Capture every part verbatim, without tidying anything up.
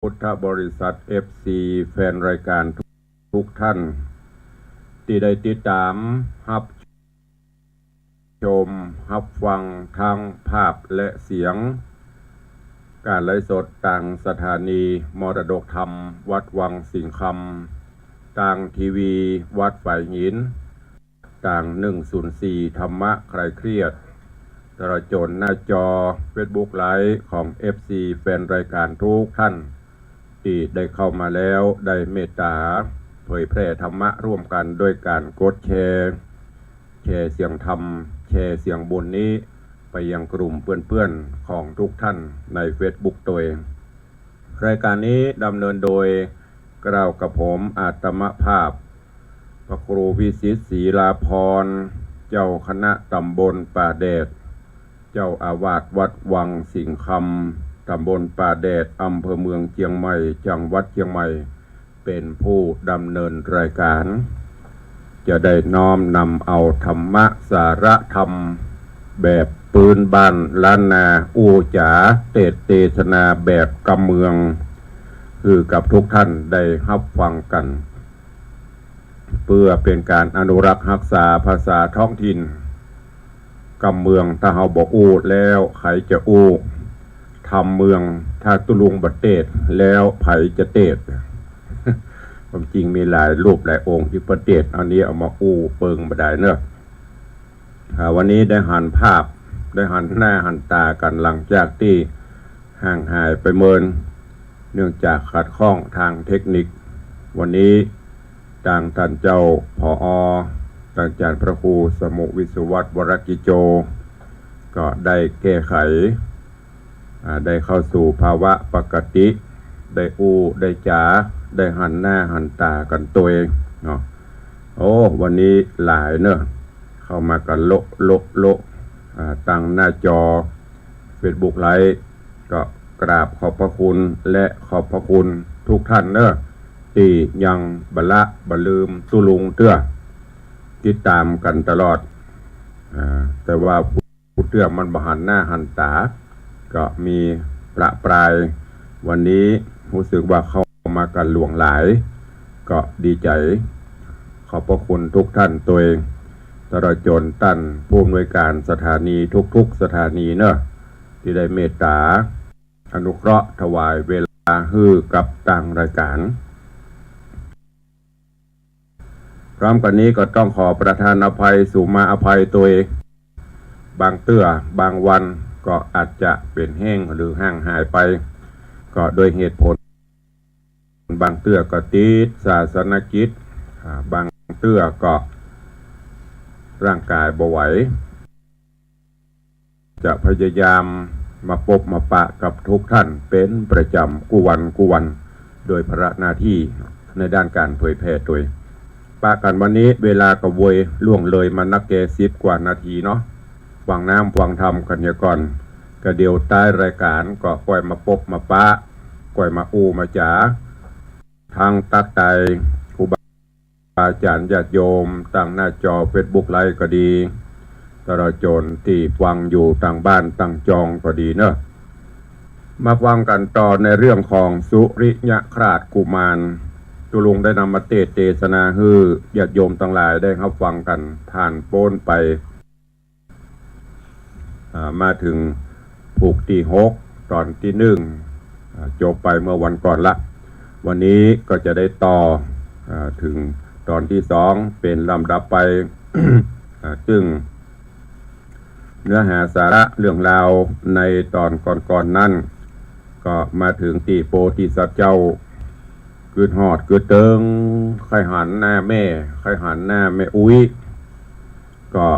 พุทธบริษัท เอฟซี แฟนรายการทุกท่าน ตี้ได้ติดต๋ามฮับชมฮับฟังตึงภาพและเสียง ก๋านไลฟ์สดตางสถานีมรดกธรรมวัดวังสิงห์คำ ตางทีวีวัดฝายหิน ตาง หนึ่งศูนย์สี่ ธรรมะคลายเครียด ตลอดจ๋นหน้าจอเฟซบุ๊กไลฟ์ของ เอฟซี แฟนรายการทุกท่าน ตี้ได้เข้ามาแล้ว ได้เมตต๋าเผยแผ่ธรรมะร่วมกั๋นโดยก๋านกดแชร์ แชร์เสียงธรรม แชร์เสียงบุญนี้ไปยังกลุ่มเปื้อนๆ ของทุกท่านในเฟซบุ๊กตวย รายการนี้ดำเนินโดยเกล้ากระผมอาตมาภาพ พระครูวิสิทธิ์ ศรีลาภรณ์ เจ้าคณะตำบลป่าแดด เจ้าอาวาสวัดวังสิงห์คำ ตำบลป่าแดด อำเภอเมืองเจียงใหม่ จังหวัดเจียงใหม่ เป๋นผู้ดำเนินรายการ จะได้น้อมนำเอาธรรมะสาระธรรมแบบปื้นบ้านล้านนา อู้จ๋าเตสน์เตสนาแบบกำเมือง หื้อกับทุกท่านได้ฮับฟังกั๋น เปื้อเป๋นก๋านอนุรักษ์ฮักษาภาษาท้องถิ่น กำเมืองถ้าเฮาบ่อู้แล้วใผจะอู้ ธรรมเมืองถ้าตุ๊ลุงบ่เตสน์แล้วใผจะเตสน์ ความจริงมีหลายรูปหลายองค์ตี้บ่เตสน์ อันนี้เอามาอู้เปิงบ่ได้เนาะ อ่า วันนี้ได้หันภาพ ได้หันหน้าหันต๋ากั๋นหลังจากตี้ห่างหายไปเมิน เนื่องจากขัดข้องตางเทคนิค วันนี้ตางต้านเจ้า ผอ ตางอาจ๋ารย์พระครูสมุห์ วิศวัฒน์ วรกิจโจ ก็ได้แก้ไข อ่า ได้เข้าสู่ภาวะปกติ ได้อู้ได้จ๋า ได้หันหน้าหันต๋ากั๋นตวยเนาะ โอ้ วันนี้หลายเนาะ เข้ามากั๋นโละโละโละ อ่า ตางหน้าจอเฟซบุ๊กไลฟ์ ก็กราบขอบพระคุณและขอบพระคุณทุกท่านเนาะ ตี้ยังบ่ละบ่ลืมตุ๊ลุงเตื้อ ติดต๋ามกั๋นตลอด อ่า แต่ว่า ผู้เตื้อมันบ่หันหน้าหันต๋า ก็มีประปราย วันนี้ฮู้สึกว่าเข้ามากั๋นหลวงหลาย ก็ดีใจ๋ ขอบพระคุณทุกท่านตวย ตลอดจ๋นต้านผู้อำนวยการสถานีทุกๆ สถานีเนาะ ตี้ได้เมตต๋าอนุเคราะห์ถวายเวลาหื้อกับตางรายการ พร้อมกั๋นนี้ก็ต้องขอประทานอภัย สุมาอภัยตวย บางเตื้อบางวันก็อาจจะเป๋นแห้งหรือห่างหายไป ก็โดยเหตุผล บางเตื้อก็ติดศาสนกิจ อ่า บางเตื้อก็ร่างกายบ่ไหว จะพยายามมาปบมาปะกับทุกท่านเป๋นประจ๋ำกู้วันกู้วัน โดยภาระหน้าตี้ในด้านก๋านเผยแผ่ตวย ปะกั๋นวันนี้เวลาก็เวยล่วงเลยมานักแก่สิบกว่านาทีเนาะ ฟังน้ำฟังธรรมกั๋นเหียก่อน ก็เดี๋ยวต๊ายรายก๋านก็ก้อยมาปบมาปะ ก้อยมาอู้มาจ๋า ตึงตั๊กไตครูบาอาจ๋ารย์ญาติโยมตางหน้าจอเฟซบุ๊กไลฟ์ก็ดี ตลอดจ๋นตี้ฟังอยู่ตางบ้านตางจองก็ดีเนาะ มาฟังกั๋นต่อในเรื่องของสุริยคราสกุมาร ตุ๊ลุงได้นำมาเตสน์เตสนาหื้อญาติโยมตังหลายได้ฮับฟังกั๋นผ่านป๊นไป อ่า มาเถิงผูกตี้หก ต๋อนตี้หนึ่ง อ่า จบไปเมื่อวันก่อนละ วันนี้ก็จะได้ต่อ อ่า เถิงต๋อนตี้สอง เป๋นลำดับไป อ่า ซึ่งเนื้อหาสาระเรื่องราวในต๋อนก่อนๆ นั้น ก็มาเถิงตี้โพธิสัตว์เจ้า กึ๊ดฮอดกึ๊ดเติง ใค่หันหน้าแม่ ใค่หันหน้าแม่อุ๊ย ก็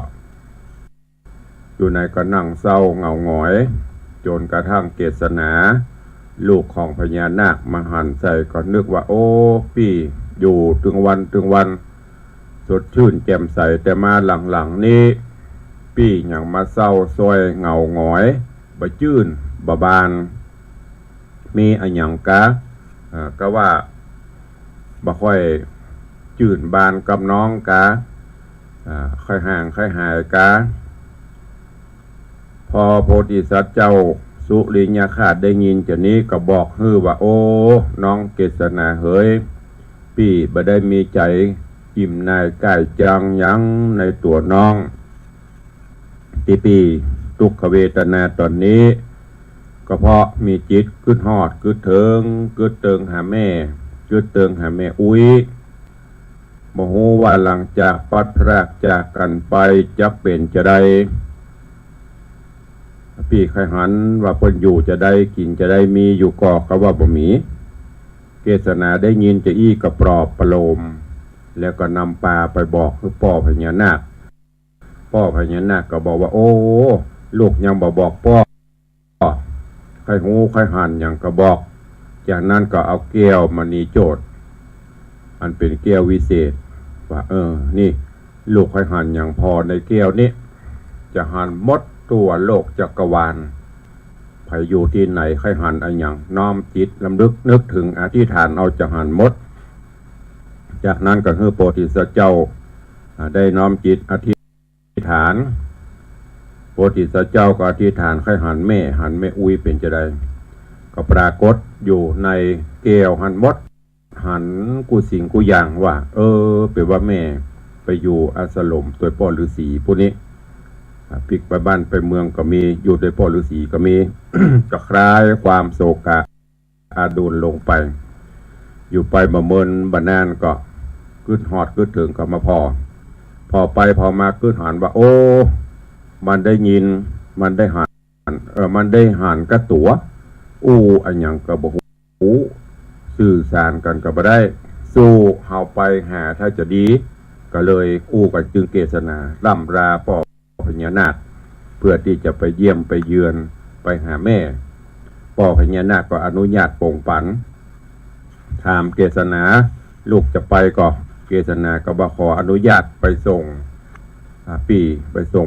อยู่ในก็นั่งเศร้าเหงาหงอย จ๋นกระทั่งเกศนา ลูกของพญานาคมาหันใส่ก็นึกว่า โอ้ ปี้อยู่ตึงวันตึงวัน สดชื่นแจ่มใส แต่มาหลังๆ นี้ ปี้หยังมาเศร้าซ้อยเหงาหงอย บ่จื้นบ่บาน มีอะหยังกา เอ่อ ก็ว่าบ่ค่อยจื้นบานกับน้องกา อ่า ค่อยห่างค่อยหายกา พอโพธิสัตว์เจ้า สุริยคราชได้ยินจานี้ก็บอกหื้อว่า โอ้ น้องเกสนาเหย ปี้บ่ได้มีใจ๋อิ่มหน่ายก้ายจางหยังในตั๋วน้อง ตี้ปี้ตุ๊กขเวทนาต๋อนนี้ ก็เพราะมีจิตกึ๊ดฮอดกึ๊ดเถิง กึ๊ดเติงหาแม่ กึ๊ดเติงหาแม่อุ๊ย บ่ฮู้ว่าหลังจากพลัดพรากจากกั๋นไปจักเป๋นจาใด ปี้ใค่หันว่าเปิ้นอยู่จาใด กิ๋นจาใด มีอยู่ก่อ ก็ว่าบ่มี เกสนาได้ยินจาอี้ก็ปลอบประโลม แล้วก็นำปาไปบอกหื้อป้อพญานาค ป้อพญานาคก็บอกว่า โอ้ ลูกยังบ่บอกป้อ ใค่ฮู้ใค่หันหยังก็บอก จากนั้นก็เอาแก้วมณีโจทย์ อันเป๋นแก้ววิเศษ ว่า เออ นี่ ลูกใค่หันหยังผ่อในแก้วนี้ จะหันหมดตั๋วโลกจักรวาล ใผอยู่ตี้ไหนใค่หันอะหยัง น้อมจิตรำลึกนึกเถิงอธิษฐานเอาจะหันหมด จากนั้นก็หื้อโพธิสัตว์เจ้า อ่า ได้น้อมจิตอธิษฐาน โพธิสัตว์เจ้าก็อธิษฐานใค่หันแม่ หันแม่อุ๊ยเป๋นจาใด ก็ปรากฏอยู่ในแก้วหันหมด หันกู้สิ่งกู้อย่างว่า เออ เป๋นว่าแม่ไปอยู่อาสรมตวยป้อฤๅษีผู้นี้ อ่า ปิ๊กไปบ้านไปเมืองก็มี อยู่ตวยป้อฤๅษีก็มี ก็คลายความโศกะ อาดูลลงไป อยู่ไปบ่เมินบ่นานก็กึ๊ดฮอดกึ๊ดเถิงก็มาผ่อ ผ่อไปผ่อมากึ๊ดหันว่า โอ้ มันได้ยิน มันได้หัน เออ มันได้หันก้าตั๋ว อู้อะหยังก็บ่ฮู้ สื่อสารกั๋นก็บ่ได้ สู้เฮาไปหาถ้าจะดี ก็เลยอู้กั๋นจึงเกสนาร่ำลาป้อ พญานาค เพื่อตี้จะไปเยี่ยมไปเยือนไปหาแม่ ป้อพญานาคก็อนุญาตปงปั๋น ถามเกสนา ลูกจะไปก่อ เกสนาก็บ่าขออนุญาตไปส่ง อ่า ปี้ไปส่ง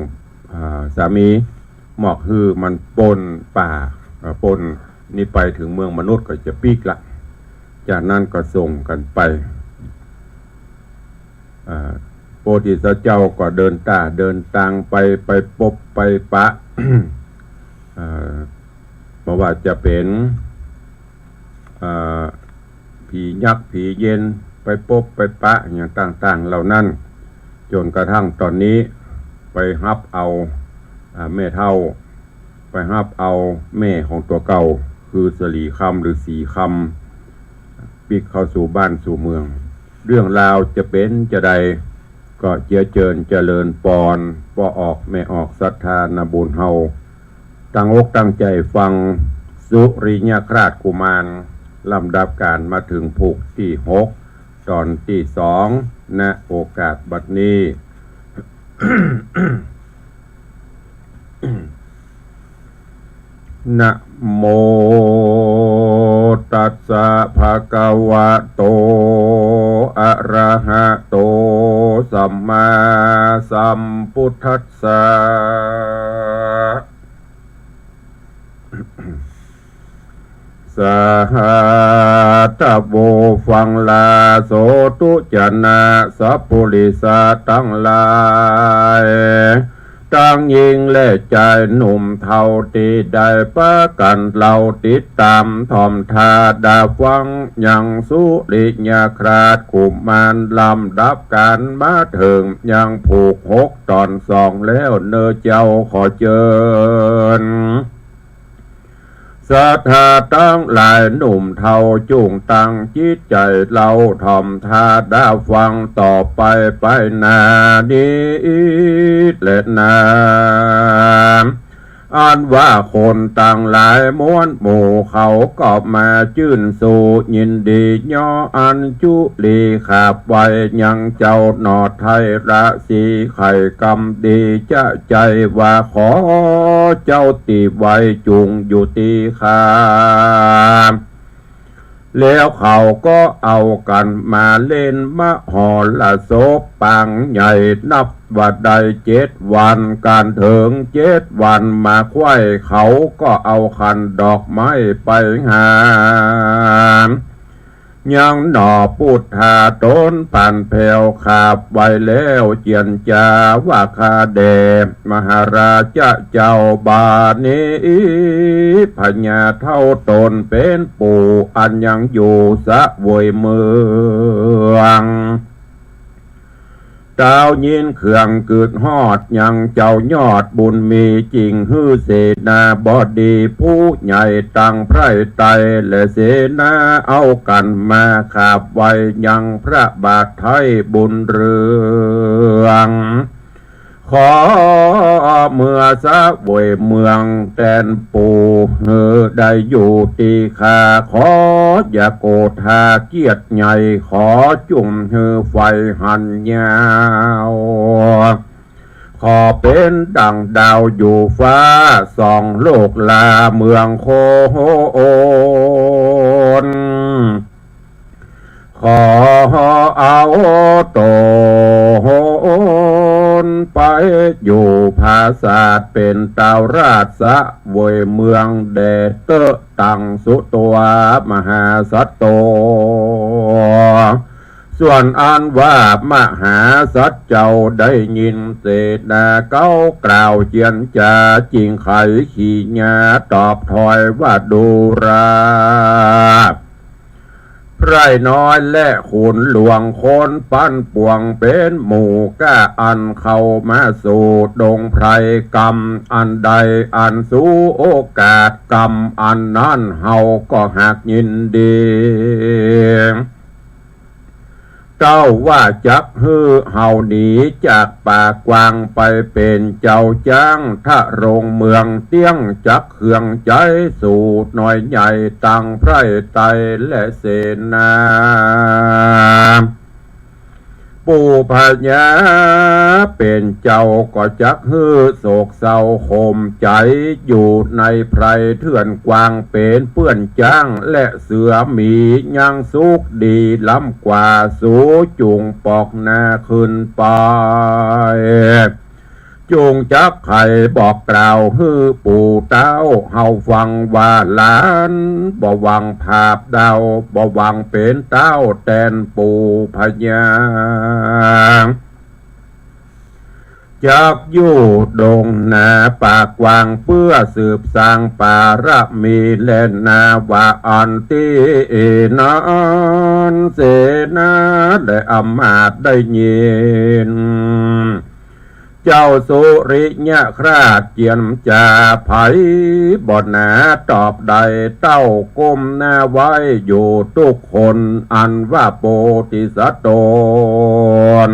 อ่า สามี มอกหื้อมันป๊นป่า อ่า ป๊นนี่ไปเถิงเมืองมนุษย์ก็จะปิ๊กละ จากนั้นก็ส่งกั๋นไป อ่า โพธิสัตว์เจ้าก็เดินต้าเดินตางไป ไปปบไปปะ อ่า บ่ว่าจะเป๋น อ่า ผียักษ์ผีเยน ไปปบไปปะอะหยังต่างๆ เหล่านั้น จ๋นกระทั่งต๋อนนี้ไปฮับเอา อ่า แม่เฒ่า ไปฮับเอาแม่ของตั๋วเก่า คือสะหลีคำหรือสีคำ ปิ๊กเข้าสู่บ้านสู่เมือง เรื่องราวจะเป๋นจาใด ก็เจียเจิญเจริญปอน ป้อออกแม่ออกศรัทธานาบุญเฮา ตั้งอกตั้งใจ๋ฟัง สุริยคราชกุมาร ลำดับก๋านมาเถิงผูกตี้หก ต๋อนตี้สอง ณ โอกาสบัดนี้ นะโมตัสสะ ภะคะวะโต อะระหะโต สัมมาสัมพุทธัสสะ สาธุ ฟังลาโสธุ จะนะ สัพปุริสะตังหลาย ตังญิงและจายหนุ่มเฒ่า ตี้ได้ปากั๋นเล่าติดต๋ามถ่อมถ้าดาฟัง ยังสุริยคราชกุมาร ลำดับก๋านมาเถิงยังผูกหกต๋อนสองแล้วเน่อเจ้า ขอเจิญ ศรัทธาตังหลายหนุ่มเฒ่า จุ่งตั้งจิตใจ๋เล่าถ่อมถ้าดาฟังต่อไปไปหน้านี้แลนา อันว่าคนตังหลายมวลหมู่เขาก็มาจื้นสู้ยินดี ย่ออัญจุลีขาบไหว้ยังเจ้าหน่อไทยราศี ใค่กำดีจะใจ๋ว่าขอเจ้าตี้ไหว้จุ่งอยู่ตี้ข้า แล้วเขาก็เอากั๋นมาเล่นมหรสพปางใหญ่ นับว่าได้เจ็ดวัน ก๋านเถิงเจ็ดวันมาไขว้ เขาก็เอาขันดอกไม้ไปหา ยังหนอปุทธาต๋นปันแผวขับไหว้แล้วเจียรจาว่า ข้าแด่มหาราชะเจ้า บ่านี้พญาเฒ่าต๋นเป๋นปู่อันยังอยู่เสวยเมือง เต้ายินเครื่องกึดฮอดยังเจ้ายอดบุญมี จึงหื้อเสนาบดีผู้ใหญ่ตังไพร่ไตและเสนาเอากั๋นมาขับไหว้ยังพระบาทไท้บุญเรือง ขอเมือเสวยเมืองแตนปู่ หื้อได้อยู่ตี้ข้า ขออย่าโกธาเกียรติใหญ่ ขอจุ่มหื้อไฟหันยาว ขอเป๋นดั่งดาวอยู่ฟ้า ส่องโลกลาเมืองคน ขอเอาต๋นไปอยู่ผาสาทเป๋นเต้าราชเสวยเมืองแด่เต๊อะ ตังสุตวามหาสัตว์โต ส่วนอันว่ามหาสัตว์เจ้าได้ยินเสนาเก๊ากล่าวเจียรจา จึงไขขี่ญาตอบถอยว่า ดูรา ไพร่น้อยและขุนหลวงคนปั้นปวงเป๋นหมู่ก้า อันเข้ามาสู่ดงไพร กรรมอันใดอันสูโอกาส กรรมอันนั้นเฮาก็หากยินดี เต้าว่าจักหื้อเฮาหนีจากป่ากว้างไปเป๋นเจ้าจ๊าง ทะลงเมืองเตี้ยง จักเคืองใจ๋สู่น้อยใหญ่ตังไพร่ไตและเสนา ปู่พญาเป๋นเจ้าก็จักหื้อโศกเศร้าโขมใจ๋ อยู่ในไพรเถื่อนกว้างเป๋นเปื้อนจ๊างและเสือหมี ยังสุขดีล้ำกว่า สูจุ่งปอกหน้าขึ้นไป จุ่งจักไขบอกกล่าวหื้อปู่เต้าเฮาฟังว่า หลานบ่หวังผาบเดา บ่หวังเป๋นเต้าแตนปู่พญา จักอยู่ดงนาป่ากว้างเปื้อสืบสร้างปารมีแลนา ว่าอั้นตี้นั้น เสนาและอำมาตย์ได้ยิน เจ้าสุริยะคราชเจียรจาไผบ่หนาตอบได้ เต้าก้มหน้าไหว้อยู่ทุกคน อันว่าโพธิสัตว์ต๋น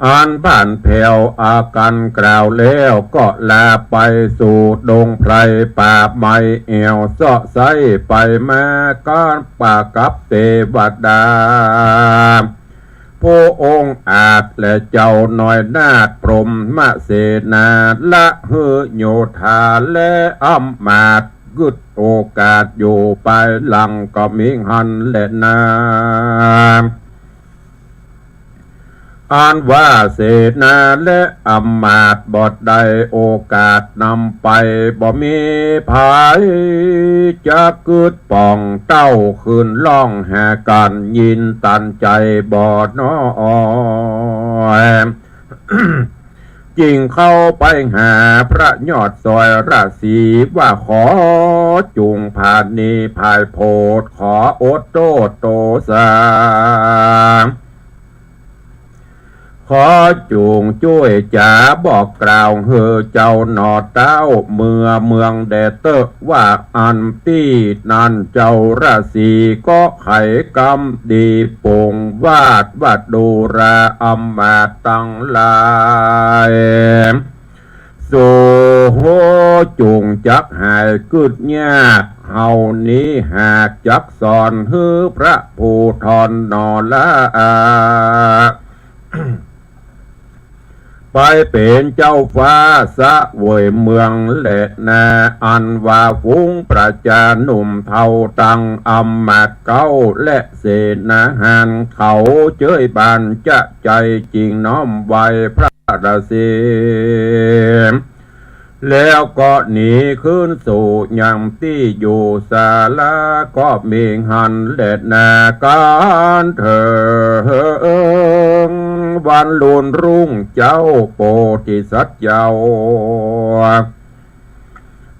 อันผันแผวอาการกล่าวแล้ว ก็ลาไปสู่ดงไพรป่าไม้ แอ่วเซาะไซ้ไปมากับปะกับเตวดา ผู้องอาจและเจ้าน้อยนาถพรหมเสนา ละหื้อโยธาและอำมาตย์ กึ๊ดโอกาสอยู่ภายหลังก็มีหั้นแลนา อันว่าเสนาและอำมาตย์บ่ได้โอกาสนำไป บ่มีใผจะกึ๊ดป่องเต้าคืนล่องหากั๋น ยินตันใจ๋บ่น้อย จึงเข้าไปหาพระยอดสอยราศีว่า ขอจุ่งผานีผายโผด ขออดโต้ษโตสา ขอจุ่งจ้วยจ๋าบอกกล่าวหื้อเจ้าหน่อเต้าเมือเมืองแด่เต๊อะ ว่าอั้นตี้นั้น เจ้าราศีก็ไขกำดีปงวาดว่า ดูราอำมาตย์ตังหลาย สูจุ่งจักหายกึ๊ดยาก เฮานี้หากจักสอนหื้อพระภูธรหน่อละ ไปเป๋นเจ้าฟ้าเสวยเมืองแลนา อันว่าฝูงประจาหนุ่มเฒ่าตังอำมาตย์เก๊าและเสนาหารเขาเจ๊ยบานจะใจ๋ จึงน้อมไหว้พระราศี แล้วก็หนีคืนสู่ยังตี้อยู่ สาราก็มีหั้นแลนา ครั้นเถิงวันลุนรุ่ง เจ้าโพธิสัตว์เจ้า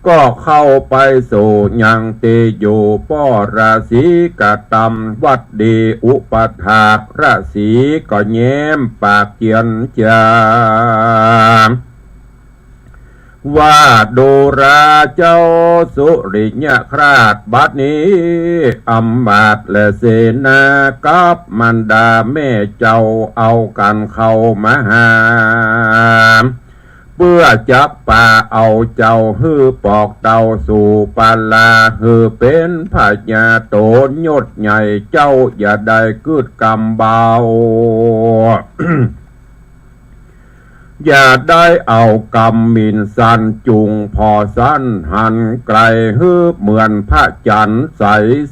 ก็เข้าไปสู่ยังตี้อยู่ ป้อราศีก็ตำหวัดดีอุปถาก ราศีก็แย้มปากเจียรจา ว่าดูราเจ้าสุริยคราช บัดนี้อำมาตย์และเสนากับบรรดาแม่เจ้าเอากั๋นเข้ามาหา เปื้อจักปาเอาเจ้าหื้อปอกเต้าสู่ปาลา หื้อเป๋นพญาโตนยศใหญ่ เจ้าอย่าได้กึ๊ดกำเบา อย่าได้เอากำหมิ่นสันจุ่งผ่อสันหันไกล หื้อเหมือนพระจันทร์ใส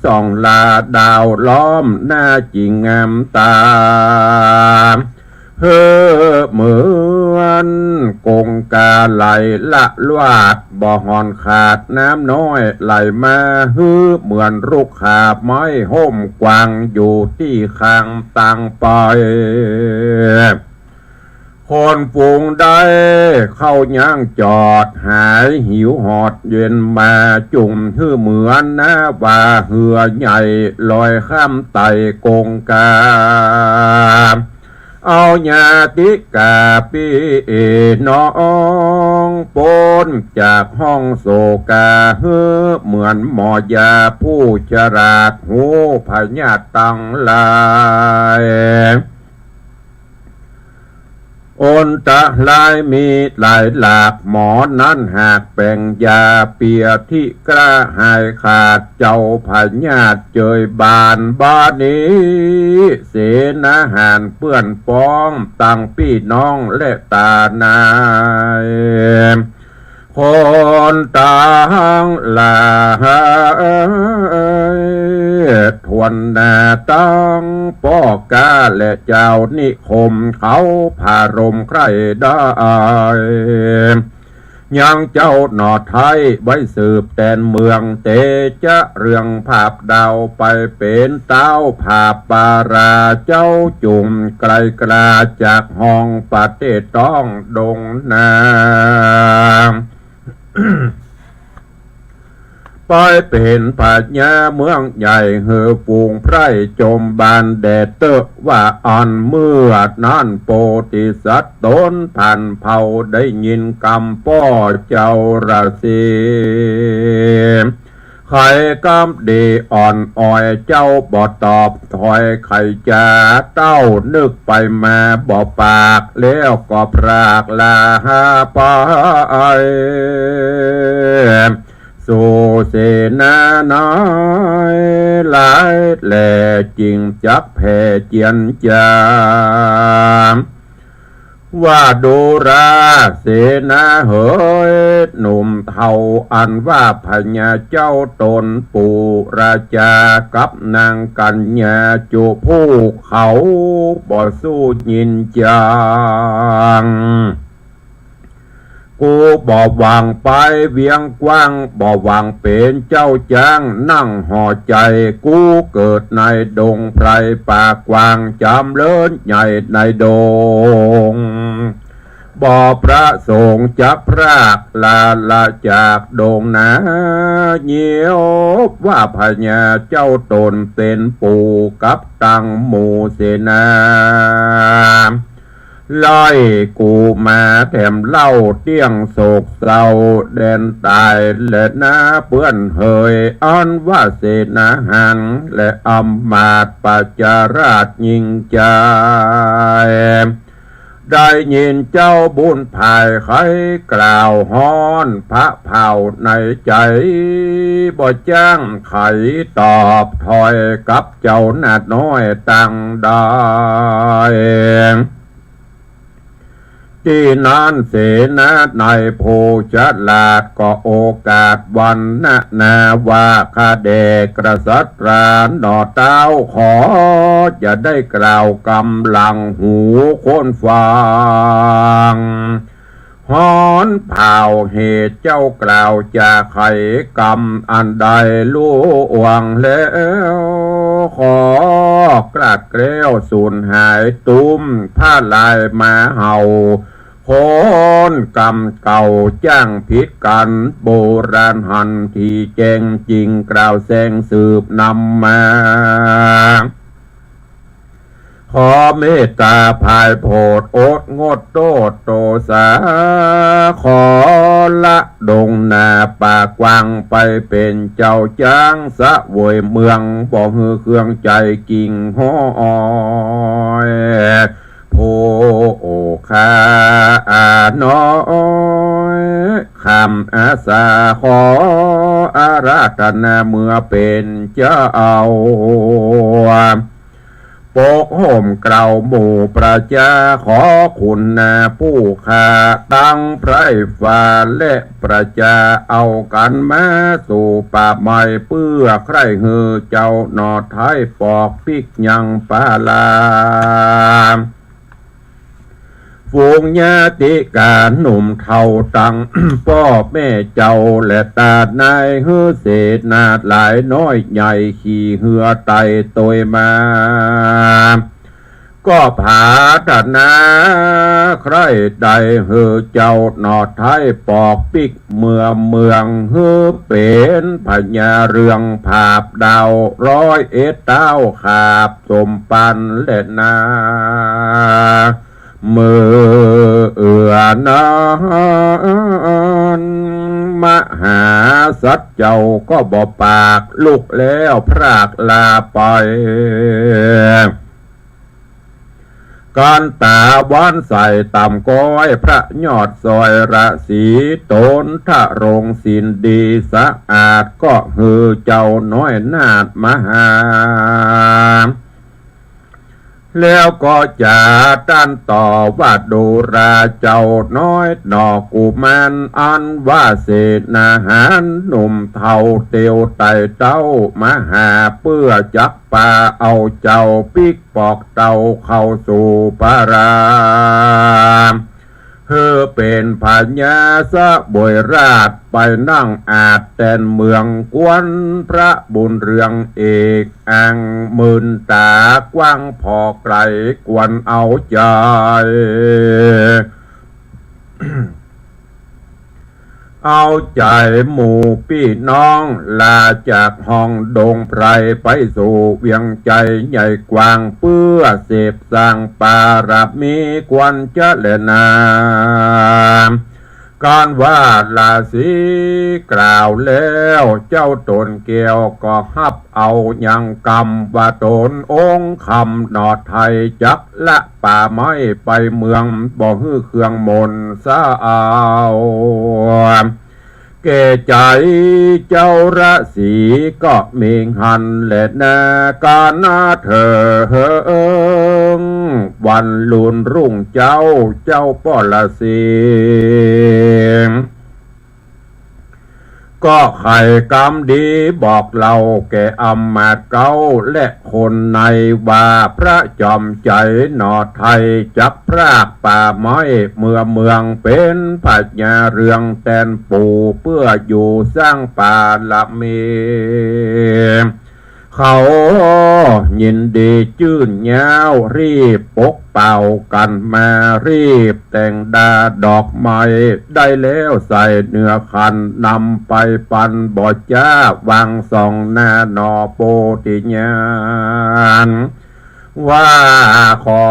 ส่องลาดาวล้อมหน้าจิ่งงามตา หื้อเหมือนกงกาไหลละลวาด บ่ห่อนขาดน้ำน้อยไหลมา หื้อเหมือนรุกขาไม้ฮ่มกว้างอยู่ตี้ข้างตางไป คนฝูงได้เข้าย่างจอด หายหิวหอดเย็นมา จุ่มหื้อเหมือนนาว่าเฮือใหญ่ลอยข้ามไต่กงกา เอาญาติกาปี้น้องป๊นจากห้องโศกา หื้อเหมือนหมอยาผู้ฉลาดฮู้พยาธิตังหลาย อันตรายมีหลายหลาก หมอนั้นหากแป๋งยาเปียที่กล้าหายขาด เจ้าพยาธิเจยบาน บาดนี้เสนาหารเปื้อนป้องตังปี้น้องและต๋านาย คนตังหลาย ถ้วนหน้าตังป้อก๊าและเจ้านิคม เขาผารมใคร่ได้ ยังเจ้าหน่อไท้ไว้สืบแตนเมือง เตจะเรืองผาบดาวไปเป๋นเต๊าผาบปารา เจ้าจุ่มไกลกลาจากห้องประเทศต้องดงนา ไปเป๋นพญาเมืองใหญ่ หื้อฝูงไพร่จมบานแด่เต๊อะ ว่าอั้น เมื่อนั้นโพธิสัตว์ต๋นพันเผ่าได้ยินกำป้อเจ้าราศี ไขกำดีอ่อนอ่อย เจ้าบ่ตอบถ้อยไขจ๋า เต้านึกไปมาบ่ปาก แล้วก็พรากลาไป สู่เสนาน้อยหลาย แลจึงจักแผ่เจียรจา ว่าดูราเสนาเหย หนุ่มเฒ่าอันว่าพญาเจ้าต๋นปุราจา กับนางกัญญาจุผู้เขาบ่สู้ยินจัง กูบ่หวังไปเวียงกว้าง บ่หวังเป๋นเจ้าจ๊างนั่งหอใจ๋ กูเกิดในดงไพรป่ากว้าง จ๋ำเริญใหญ่ในดง บ่ประสงค์จักพรากลาละจากดงนา เยียบว่าพญาเจ้าต๋นเป๋นปู่กับตังหมู่เสนา ไล่กูมาแถมเล่าเตี้ยงโศกเศร้าแดนต๋ายแลนาเปื้อนเหย อันว่าเสนาหารและอำมาตย์ประชาราษฎร์ยิ่งใจ๋ ได้ยินเจ้าบุญภายไขกล่าวฮ้อนพระเผ่าในใจ๋ บ่จ๊างไขตอบถ้อยกับเจ้าหน้าน้อยตังใด ตี้นั้นเสนาในผู้ฉลาดก็โอกาสวรรณนาว่า ข้าแด่กษัตราหน่อเต๊า ขอจะได้กล่าวกำหลังหูคนฟัง ฮ้อนเผาเหตุเจ้ากล่าวจาไขกำอันใดล่วงแล้ว ขอกราดแคล้วสูญหายตุ้ม ผ้าลายหมาเห่า คนกำเก่าจ้างผิดกั๋น โบราณหันทีแจ้ง จึงกล่าวแซงสืบนำมา ขอเมตต๋าผายโผด อดงดโต้ษโตสา ขอละดงนาป่ากว้าง ไปเป๋นเจ้าจ๊างเสวยเมือง บ่หื้อเคืองใจ๋กิ่งห้อย ผู้ข้าน้อย คำอาสาขออาราธนาเมื่อเป๋นเจ้า ปกห่มเกล้าหมู่ประจา ขอคุณนาผู้ข้า ตังไพร่ฟ้าและประจา เอากั๋นมาสู่ป่าไม้ เปื้อใคร่หื้อเจ้าหน่อไท้ปอกปิ๊กยังปาลา ฝูงญาติกาหนุ่มเฒ่าตัง ป้อแม่เจ้าและตานาย หื้อเสนาหลายน้อยใหญ่ ขี่เฮือไต่ตวยมา ก็ผาถนาใคร่ได้หื้อเจ้าหน่อไท้ปอกปิ๊กเมือเมือง หื้อเป๋นพญาเรืองผาบดาว ร้อยเอ็ดเต๊าขาบสมปันแลนา เมื่อเอื้อนั้น มหาสัตว์เจ้าก็บ่ปาก ลุกแล้วพรากลาไป กันต๋าวันใสต่ำก้อย พระยอดสอยราศี ต๋นทรงศีลดีสะอาด ก็หื้อเจ้าน้อยนาถมหา แล้วก็จ๋าตรัสต่อว่า ดูราเจ้าน้อยหน่อกุมาร อันว่าเสนาหารหนุ่มเฒ่า เตียวไต่เต๊ามหา เปื้อจักปาเอาเจ้าปิ๊กปอกเต้าเข้าสู่ปาลา หื้อเป๋นพญาเสวยราชย์ ไปนั่งอาดแตนเมือง กวนพระบุญเรืองเอก อ่างหมื่นต๋ากว้างผ่อไกล กวนเอาใจ๋ เอาใจ๋หมู่ปี้น้อง ลาจากห้องดงไพร ไปสู่เวียงใจ๋ใหญ่กว้าง เปื้อเสพสร้างปารมี ควรจะแลนา กันว่าราศีกล่าวแล้ว เจ้าต๋นแก้วก็ฮับเอายังกำ ว่าต๋นองค์คำหน่อไท้ จักละป่าไม้ไปเมือง บ่หื้อเคืองหม่นเศร้า แก่ใจ๋เจ้าราศีก็มีหั้นแลนา ก๋านนาเถิง วันลุนรุ่งเจ๊า เจ้าป้อราศี ก็ไขกำดีบอกเล่าแก่อำมาตย์เก๊าและคนในว่า พระจอมใจ๋หน่อไท้ จักพรากป่าไม้เมือเมือง เป๋นพญาเรืองแตนปู่ เปื้ออยู่สร้างปารมี เขายินดีจื้นเย้า รีบปกเป่ากั๋นมา รีบแต่งดาดอกไม้ ได้แล้วใส่เนื้อขัน นำไปปันบ่จ้า วางส่องหน้าหน่อโปธิญาณ ว่าขอ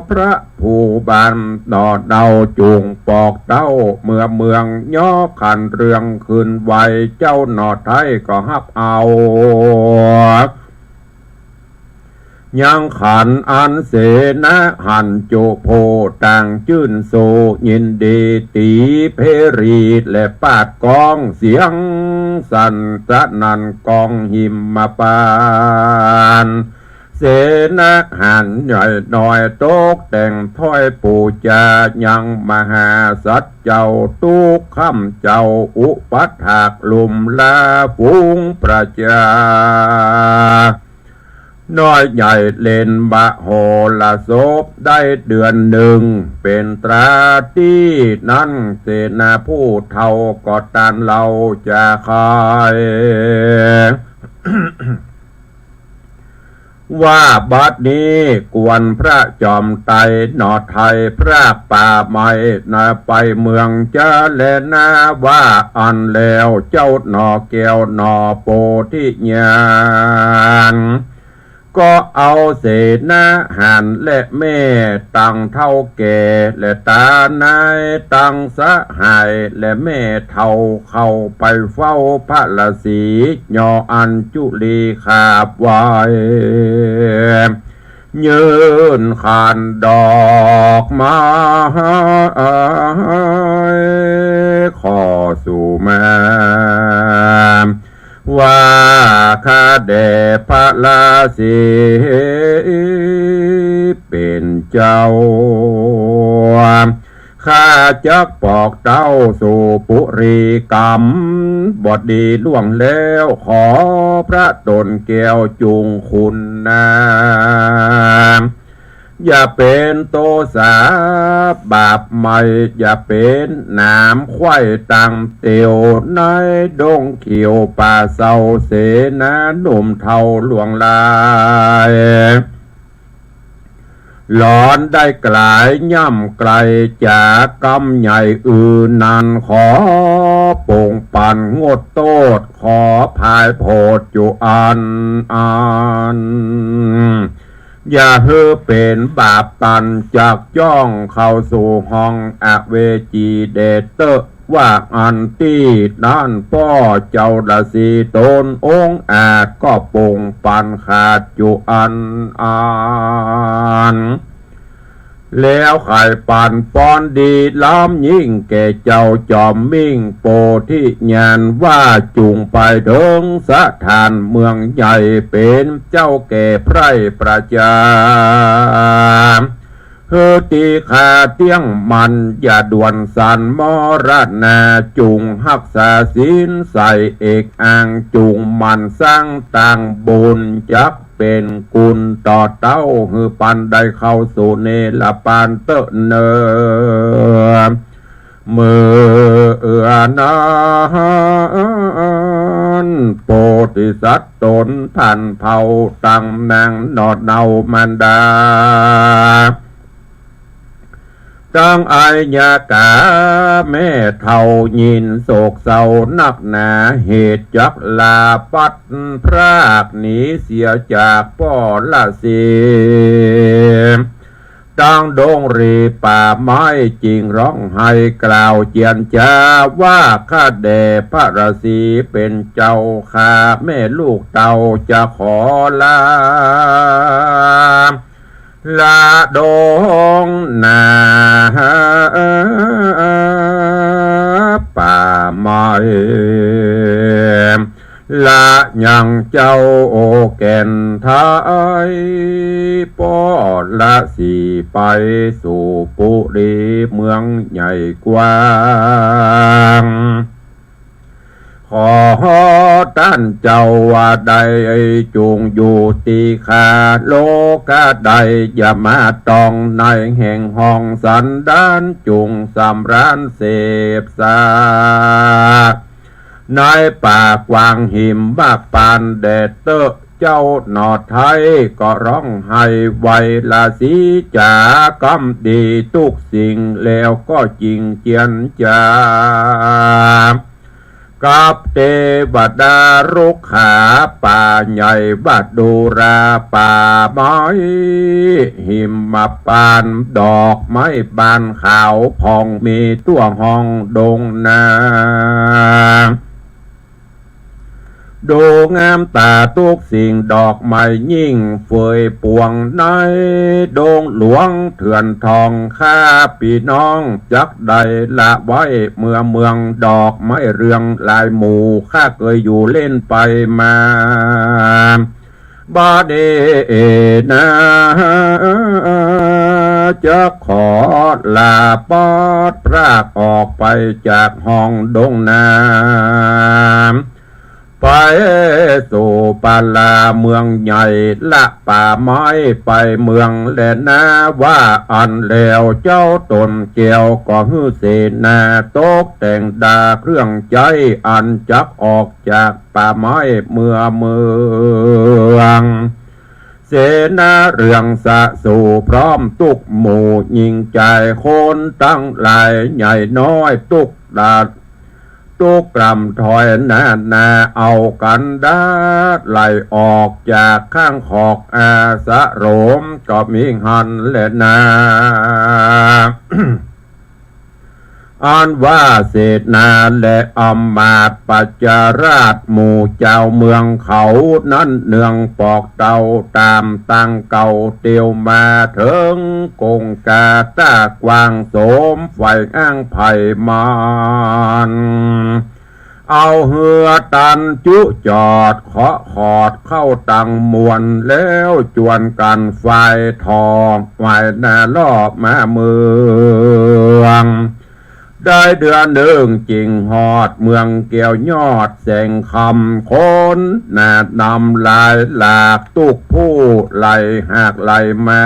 พระผู้บ้านหน่อเดา จุ่งปอกเต้าเมือเมือง ยกขันเรืองขึ้นไหว้ เจ้าหน่อไท้ก็ฮับเอา ยังขันอันเสนาหันจุผู้ต่างจื้นโสยินดี ตี๋เพรีและปาดก้อง เสียงสั่นสนั่นก้องหิมพานต์ เสนาหันใหญ่น้อยตกแต่งถ้อยปู๋จา ยังมหาสัตว์เจ้า ตุ๊กค่ำเจ้าอุปัฏฐากลุ่มลาฝูงประจา น้อยใหญ่เล่นมโหรสพได้เดือนนึ่ง เป๋นตราตี้นั้น เสนาผู้เฒ่าก็ตานเล่าจะใค่ ว่าบัดนี้กวนพระจอมไตรหนอไทยพรากป่าไม้นาไปเมืองจะแลนา ว่าอั้นแล้วเจ้าหนอแก้วหนอโพธิญาณ ก็เอาเสนาหารและแม่ตังเฒ่าแก่และตานายตังสหายและแม่เฒ่าเข้าไปเฝ้าพระราศี หนออัญจุลีขาบไหว้ ยื่นขันดอกไม้ขอสู่มา ว่าข้าแด่พระราศีเป๋นเจ้า ข้าจักบอกเต้าสู่ปุรีกำบดีล่วงแล้ว ขอพระต๋นแก้วจุ่งคุณนา อย่าเป๋นโตสาบาปใหม่ อย่าเป๋นหนามไขว้ตังเตียวในดงเขียวป่าเซา เสนาหนุ่มเฒ่าหลวงหลาย หลอนได้กลายย่ำไกลจากกำใหญ่อื่นนั้น ขอปงปันงดโต้ษ ขอผายโผดอยู่อันอัน อย่าหื้อเป๋นบาปตัน จักจ้องเข้าสู่ห้องอเวจีแด่เต๊อะ ว่าอันตี้นั้นป้อเจ้าราศีต๋นองอาจก็ปงปันขาดอยู่อันอัน แล้วใค่ปันปอนดีล้ำยิ่งแก่เจ้าจอมมิ่งโพธิญาณ ว่าจุ่งไปเถิงสถานเมืองใหญ่ เป๋นเจ้าแก่ไพร่ประจา หื้อตี้ข้าเตี้ยงมั่น อย่าด่วนสันมรณา จุ่งฮักษาศีลใส่เอกอัง จุ่งหมั่นสร้างตางบุญ จักเป๋นกุณต่อเต้า หื้อปันได้เข้าสู่เนรปานเต๊อะเน่อ เมื่อนั้นโพธิสัตว์ต๋นพันเผ่าตังนางหนอดเนามารดา ตังอัยยกาแม่เฒ่ายินโศกเศร้านักหนา เหตุจักลาพลัดพรากหนีเสียจากป้อราศี ตังดงรีป่าไม้ จึงฮ้องไห้กล่าวเจียรจา ว่าข้าแด่พระราศีเป๋นเจ้า ข้าแม่ลูกเต้าจะขอลา ละดงนาป่าไม้ ละยังเจ้าแก่นไทย ป้อราศีไปสู่ปุรีเมืองใหญ่กว้าง ขอต้านเจ้าว่าได้จุ่งอยู่ตี้ข้า โลกาใดอย่ามาต้องในแห่งห้องสันดาน จุ่งสำราญเสพสา ในป่ากว้างหิมพานต์แด่เต๊อะ เจ้าหนอไทยก็ฮ้องไห้ไหว้ราศีจ๋า กำดีทุกสิ่งแล้วก็จึงเจียรจา กับเตวดารุกขาป่าใหญ่ ว่าดูราป่าไม้หิมพานต์ ดอกไม้บานขาวผ่องมีทั่วห้องดงนา ดูงามต๋าทุกสิ่ง ดอกไม้ยิ่งเฟยปวงในดงหลวงเถื่อนทอง ข้าปี้น้องจักได้ละไว้เมื่อเมือง ดอกไม้เรืองหลายหมู่ ข้าเกยอยู่เล่นไปมา บัดนี้นา จะขอลาพลัดพรากออกไปจากห้องดงนา ไปสู่ ปาลาเมืองใหญ่ ละป่าไม้ไปเมืองแลนา ว่าอั้นแล้วเจ้าต๋นแก้วก็หื้อเสนาตกแต่งดาเครื่องใจ๊อันจักออกจากป่าไม้เมือเมือง เสนาเรื่องสะสู่พร้อมตุ๊กหมู่ญิงจายคนตังหลายใหญ่น้อยตุ๊กดาด ตุ๊กกล่ำถอยหน้าหน้าเอากั๋นดาดไหลออกจากข้างขอกอาสรมก็มีหั้นแลนา อันว่าเสนาและอำมาตย์ปัจจราชหมู่จาวเมืองเขานั้นเนืองปอกเต้าต๋ามตางเก่าเตียวมาเถิงกงกาต้ากว้างโสมไฟอ้างไผ่มาน เอาเฮือตันจุจอดเคาะขอดเข้าตังมวลแล้วจวนกั๋นไฟทองไหวนาลอบมาเมือง ได้เดือนนึ่งจึงฮอดเมืองแก้วยอดแสงคำ คนหนานำหลายหลากตุ๊กผู้ไหลหากไหลมา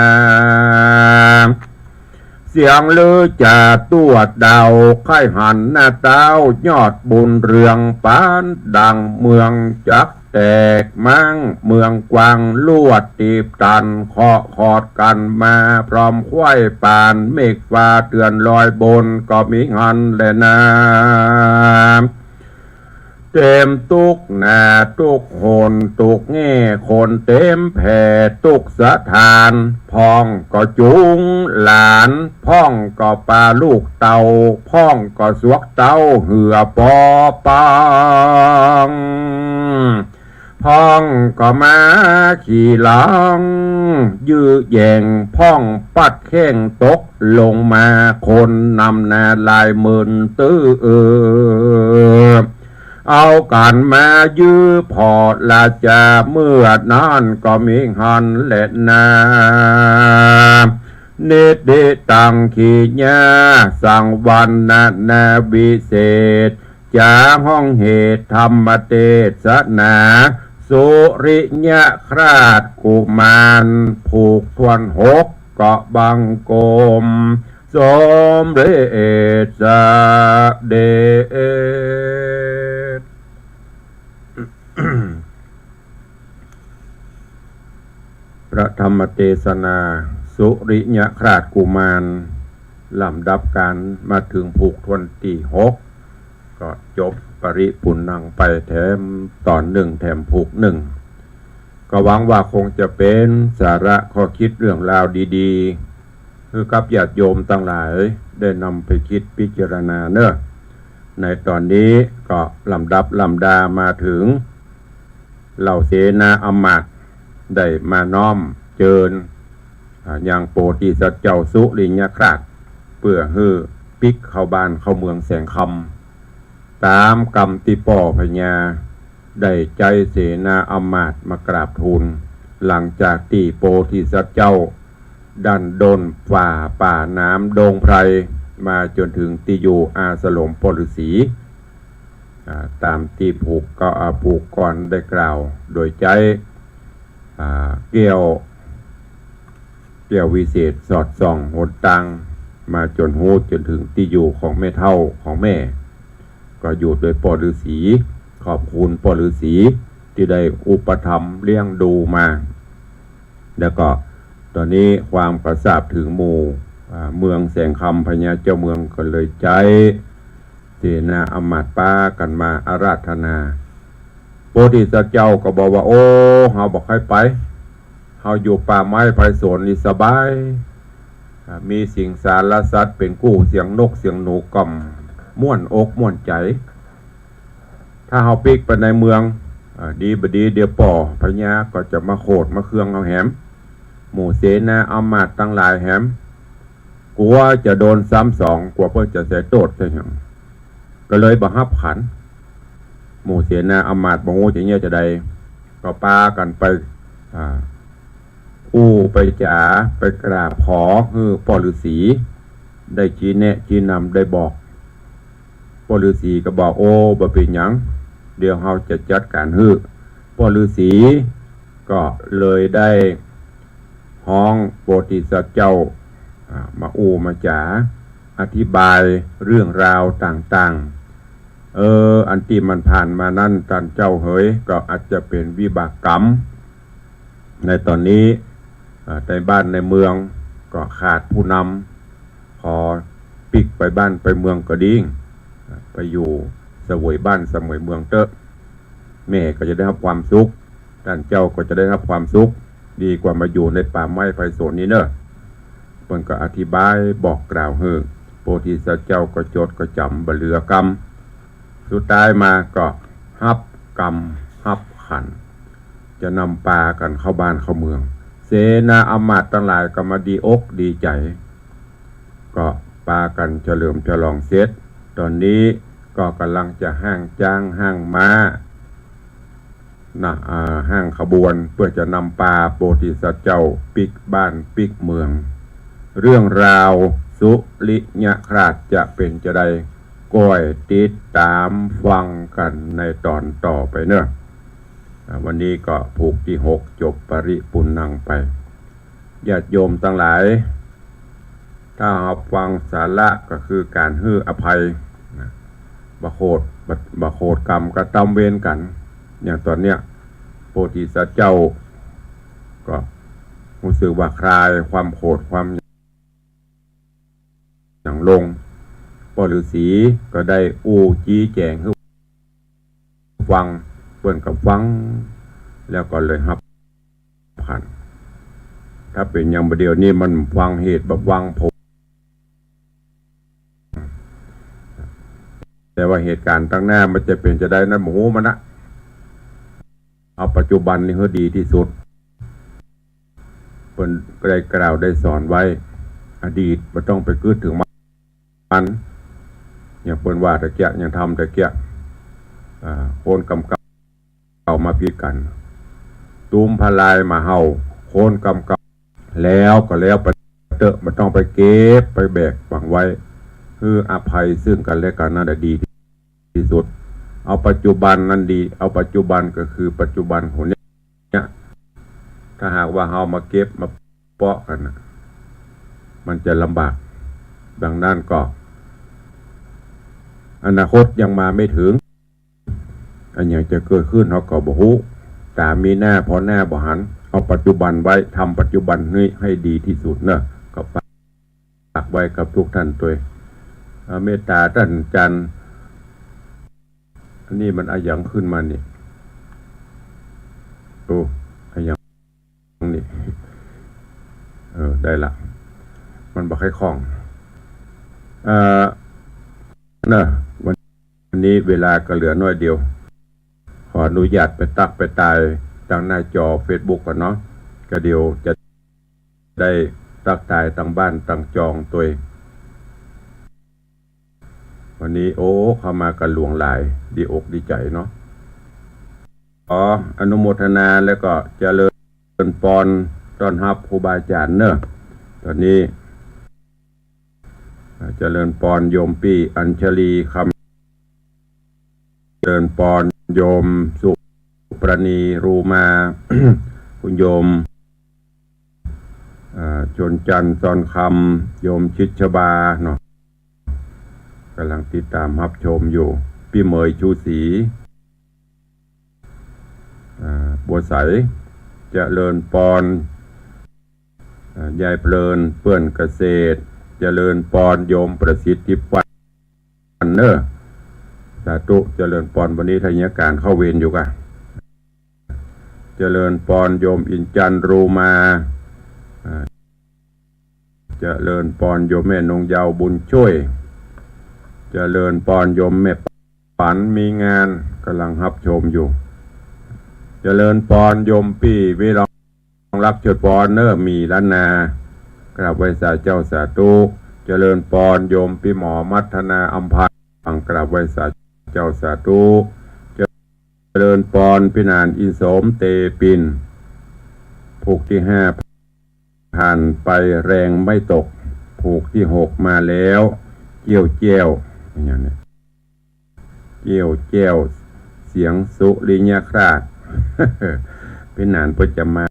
เสียงลือจาตั๋วเดาใค่หันหน้าเต้ายอดบุญเรืองปานดังเมืองจักแตกมั้ง เมืองกว้างลวดตีบตันเคาะขอดกั๋นมาพร้อมไขว้ปานเมฆฟ้าเตือนลอยบนก็มีหั้นแลนา เต็มตุ๊กหน้าตุ๊กหนตุ๊กแง่คนเต็มแผ่ตุ๊กสถาน พ่องก็จูงหลาน พ่องก็ปาลูกเต้า พ่องก็สวกเต้าเหือปอปัง พ่องก็มาขี่หลังยื้อแย่ง พ่องปัดแข้งตกลงมา คนนำหน้าหลายหมื่นตื้อ เอากั๋นมายื้อผ่อราชา เมื่อนั้นก็มีหั้นแลนา นิติตังขีญาสังวรรณนาวิเศษ จ๋าฮ้องเหตุธรรมเตสนา สุริยคราชกุมาร ผูกถ้วนหกก็บังคม สมเร็จเสด็จ พระธรรมเตสนา สุริยคราชกุมาร ลำดับก๋านมาเถิงผูกถ้วนตี้หก ก็จบปริปุณณังไปแถมต๋อนนึ่งแถมผูกนึ่ง ก็หวังว่าคงจะเป๋นสาระข้อคิดเรื่องราวดีๆ หื้อกับญาติโยมตังหลายได้นำไปคิดพิจารณาเน่อ ในต๋อนนี้ก็ลำดับลำดามาเถิง เหล่าเสนาอำมาตย์ได้มาน้อมเจิญ อ่า ยังโพธิสัตว์เจ้าสุริยคราช เปื้อหื้อปิ๊กเข้าบ้านเข้าเมืองแสงคำ ต๋ามกำตี้ป้อพญาได้ใจ๊เสนาอำมาตย์มากราบทูล หลังจากตี้โพธิสัตว์เจ้าดั้นด้นฝ่าป่าหนามดงไพรมาจ๋นเถิงตี้อยู่อาสรมป้อฤๅษี อ่า ต๋ามตี้ผูกก็ อ่า ผูกก่อนได้กล่าว โดยใจ๊ อ่า แก้ว แก้ววิเศษสอดส่องหนตาง มาจ๋นฮู้จ๋นเถิงตี้อยู่ของแม่เฒ่าของแม่ ก็อยู่โดยป้อฤๅษี ขอบคุณป้อฤๅษีตี้ได้อุปถัมภ์เลี้ยงดูมา แล้วก็ต๋อนนี้ความก็ซาบเถิงหมู่ อ่า เมืองแสงคำ พญาเจ้าเมืองก็เลยใจ๊เสนาอำมาตย์ปากั๋นมาอาราธนา โพธิสัตว์เจ้าก็บอกว่า โอ้ เฮาบ่ใค่ไป เฮาอยู่ป่าไม้ไพรสนนี่สบาย อ่า มีสิงสารสัตว์เป๋นกู้ เสียงนกเสียงหนูก็ม่วนอกม่วนใจ๋ ถ้าเฮาปิ๊กไปในเมือง อ่า ดีบ่ดี เดี๋ยวป้อพญาก็จะมาโขดมาเคืองเฮาแหม หมู่เสนาอำมาตย์ตังหลายแหม กั๋วจะโดนซ้ำสอง กั๋วเปิ้นจะใส่โต้ษใส่หยัง ก็เลยบ่ฮับขัน หมู่เสนาอำมาตย์บ่ฮู้จะเยียะจาใด ก็ปากั๋นไป อ่า อู้ไปจ๋า ไปกราบขอหื้อป้อฤๅษีได้ชี้แนะชี้นำได้บอก ป้อฤๅษีก็บอก โอ้ บ่เป๋นหยัง เดี๋ยวเฮาจะจัดก๋านหื้อ พ่อฤๅษีก็เลยได้ฮ้องโพธิสัตว์เจ้า อ่า มาอู้มาจ๋า อธิบายเรื่องราวต่างๆ เออ อันตี้มันผ่านมานั้น ต้านเจ้าเหย ก็อาจจะเป๋นวิบากกรรม ในต๋อนนี้ อ่า ในบ้านในเมืองก็ขาดผู้นำ ขอปิ๊กไปบ้านไปเมืองก็ดี อ่า ไปอยู่เสวยบ้านเสวยเมืองเต๊อะ แม่ก็จะได้ฮับความสุข ต้านเจ้าก็จะได้ฮับความสุข ดีกว่ามาอยู่ในป่าไม้ไพศาลนี่เน่อ เปิ้นก็อธิบายบอกกล่าวหื้อ โพธิสัตว์เจ้าก็จดก็จ๋ำบ่เหลือกำ สุดท้ายมาก็ฮับกำฮับขัน จะนำปากั๋นเข้าบ้านเข้าเมือง เสนาอำมาตย์ตังหลายก็มาดีอกดีใจ๋ ก็ปากั๋นเฉลิมฉลองเสร็จ ต๋อนนี้ก็ก่ำลังจะฮ้างจ๊างฮ้างม้า นะ อ่า ฮ้างขบวนเปื้อจะนำปาโพธิสัตว์เจ้าปิ๊กบ้านปิ๊กเมือง เรื่องราวสุริยคราสจะเป๋นจาใด ก้อยติดต๋ามฟังกั๋นในต๋อนต่อไปเน่อ อ่า วันนี้ก็ผูกตี้หก จบปริปุณณังไป ญาติโยมตังหลาย ถ้าฮับฟังสาระก็คือก๋านหื้ออภัย นะ บ่โขด บ่ บ่โขดกรรมกระตำเวรกั๋น อย่างต๋อนเนี้ย โพธิสัตว์เจ้าก็ฮู้สึกว่าคลายความโขดความหยังลง พ่อฤๅษีก็ได้อู้จี๊แจ๋งหื้อฟัง เปิ้นก็ฟัง แล้วก็เลยฮับขัน ถ้าเป๋นอย่างบ่าเดี่ยวนี้มันฟังเหตุบ่ฟังผล แต่ว่าเหตุก๋ารณ์ตังหน้ามันจะเป๋นจาใดนั้นบ่ฮู้มันนะ เอาปัจจุบันนี้หื้อดีตี้สุด เปิ้นได้กล่าวได้สอนไว้ อดีตบ่ต้องไปกึ๊ดเถิงมัน อย่างเปิ้นว่าตะเกียะ อย่างธรรมตะเกียะ อ่า คนกำเก่ามาผิดกั๋น ตูมผ้าลายมาเห่า คนกำเก่า แล้วก็แล้วไปเต๊อะ บ่ต้องไปเก็บไปแบกฝังไว้ หื้ออภัยซึ่งกั๋นและกั๋นนั่นแหละดีตี้สุด เอาปัจจุบันนั้นดี เอาปัจจุบันก็คือปัจจุบันของเนี้ย ถ้าหากว่าเฮามาเก็บมาเปาะกั๋นน่ะ มันจะลำบาก ดังนั้นก็ อนาคตยังมาไม่ถึง อันหยังจะเกิดขึ้นเฮาก็บ่ฮู้ ต๋ามีหน้าผ่อหน้าบ่หัน เอาปัจจุบันไว้ ทำปัจจุบันนี้ให้ดีตี้สุดเน่อ ก็ฝากไว้กับทุกท่านตวย อ่า เมตต๋าต้านจัน อันนี้มันอะหยังขึ้นมานี่ โอ้ อะหยังนี่ เออ ได้ละ มันบ่ค่อยคล่อง เอ่อ เน่อ วันนี้เวลาก็เหลือน้อยเดียว ขออนุญาตไปตั๊กไปตายตางหน้าจอเฟซบุ๊กก่อนเนาะ ก็เดี๋ยวจะได้ตั๊กตายตางบ้านตางจองตวย วันนี้ โอ้ เข้ามากั๋นหลวงหลาย ดีอกดีใจ๋เนาะ ขออนุโมทนาแล้วก็เจริญปอนต้อนฮับครูบาอาจ๋ารย์เน่อ ต๋อนนี้ อ่า เจริญปอนโยมปี้อัญชลีคำ เจริญปอนโยมสุปราณี รูมา คุณโยม อ่า ชนจันทร์ ซอนคำ โยมชิดชบาเนาะ ก่ำลังติดต๋ามฮับชมอยู่ ปี้เหมยชูศรี อ่า บัวใส เจริญปอน อ่า ยายเพลิน เปื้อนเกษตร เจริญปอนโยมประสิทธิพันธ์เน่อ สาธุ เจริญปอน วันนี้ถ้าเหียก๋านเข้าเวรอยู่ก่ะ เจริญปอนโยมอินจันทร์ รูมา อ่า เจริญปอนโยมแม่นงเยาว์ บุญช่วย เจริญปอนโยมแม่ ปันมีงาน ก่ำลังฮับชมอยู่ เจริญปอนโยมปี้วิรองรัก เชิดปอนเน่อ มีล้านนา กราบไหว้สาเจ้าสาธุ เจริญปอนโยมปี้หมอมัทนา อำพันธ์ กราบไหว้สาเจ้าสาธุ เจริญปอนปี้หนาน อินโสม เตปิน ผูกตี้ห้า ผ่านไปแรงไม่ตก ผูกตี้หกมาแล้ว เจี้ยวแจ้ว อย่างนี้ เจี้ยวแจ้ว เสียงสุริยคราส ปี้หนานเปิ้นจะมา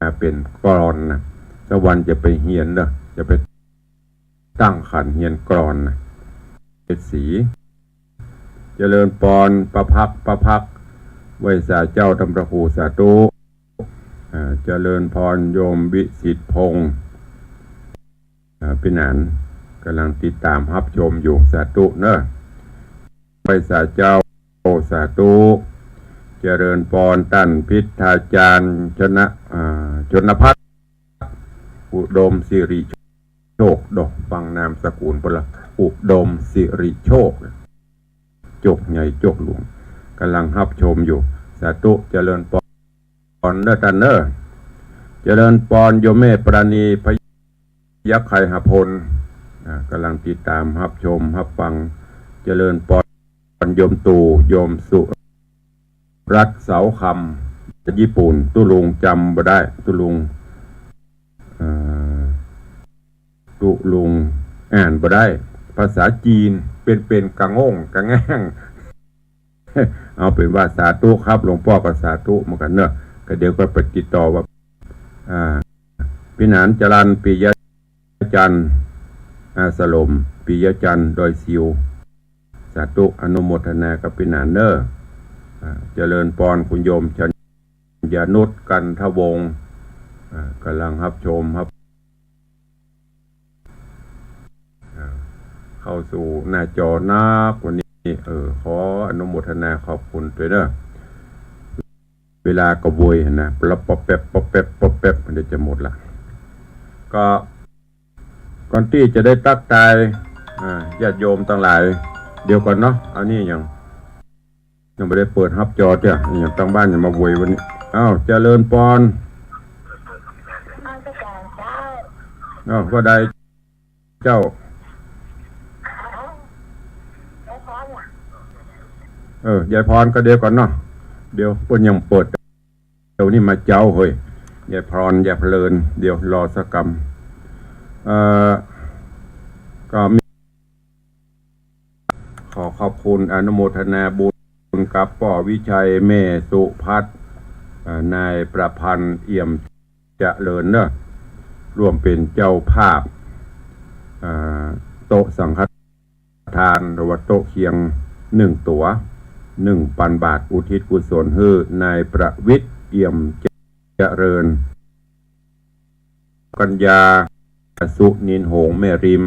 มาเป๋นกลอนนะ สักวันจะไปเฮียนเนาะ จะไปตั้งขันเฮียนกลอนนะ เศรษฐี เจริญปอน ป้าพัก ป้าพัก ไหว้สาเจ้าท่านพระครู สาธุ อ่า เจริญปอนโยมวิสิทธิพงษ์ อ่า ปี้หนานก่ำลังติดต๋ามฮับชมอยู่ สาธุเนาะ ไหว้สาเจ้า สาธุ เจริญปอน ต้านพิทาจารย์ ชนะ อ่า ชนภัทร อุดมสิริโชค ดอกฟังนามสกุลเปิ้นละ อุดมสิริโชค จกใหญ่จกหลวง ก่ำลังฮับชมอยู่ สาธุ เจริญปอนเนาะต้านเนาะ เจริญปอนโยมแม่ปราณี พยัคฆไคหพล อ่า ก่ำลังติดต๋ามฮับชมฮับฟัง เจริญปอนโยมตู่ โยมสุรัตน์เสาคำ ญี่ปุ่น ตุ๊ลุงจ๋ำบ่ได้ ตุ๊ลุง เอ่อ ตุ๊ลุงอ่านบ่ได้ ภาษาจีนเป๋นๆ กะง่งกะแง่ง เอาเป๋นว่าสาธุครับ หลวงป้อก็สาธุเหมือนกั๋นเนาะ ก็เดี๋ยวก็ไปติดต่อว่า อ่า ปี้หนานจรัญ ปิยะจันทร์ อาสลม ปิยะจันทร์ ดอยสิว สาธุ อนุโมทนากับปี้หนานเนาะ อ่า เจริญปอนคุณโยมชัญญานุช กันทวงศ์ อ่า ก่ำลังฮับชมฮับ อ่า เข้าสู่หน้าจอนักวันนี้ เออ ขออนุโมทนาขอบคุณตวยเนาะ เวลาก็โวยหั้นนะ ป๊อปแป๊บ ป๊อปแป๊บ ป๊อปแป๊บ มันจะหมดละ ก็ก่อนตี้จะได้ตั๊กตาย อ่า ญาติโยมตังหลาย เดี๋ยวก่อนเนาะ อันนี้ยัง ยังบ่ได้เปิดฮับจอเตื้อ ยังตังบ้านยังมาโวยวันนี้ อ้าว เจริญปอน อ้าว ว่าใด เจ้า เออ ยายพรก็เดี๋ยวก่อนเนาะ เดี๋ยวเปิ้นยังเปิด เดี๋ยวนี้มาเจ๊าเฮ้ย ยายพร ยายเพลิน เดี๋ยวรอสักกำ เอ่อ ก็มี ขอขอบคุณอนุโมทนาบุญกับป้อวิชัย แม่สุพัฒน์ เอ่อ นายประพันธ์ เอี่ยม เจริญเนอะ ร่วมเป๋นเจ้าภาพ อ่า โต๊ะสังฆทาน หรือว่าโต๊ะเคียงหนึ่งตั๋ว หนึ่งปันบาท อุทิศกุศลหื้อนายประวิตร เอี่ยมเจริญ กัญญา สุนินหงส์แม่ริม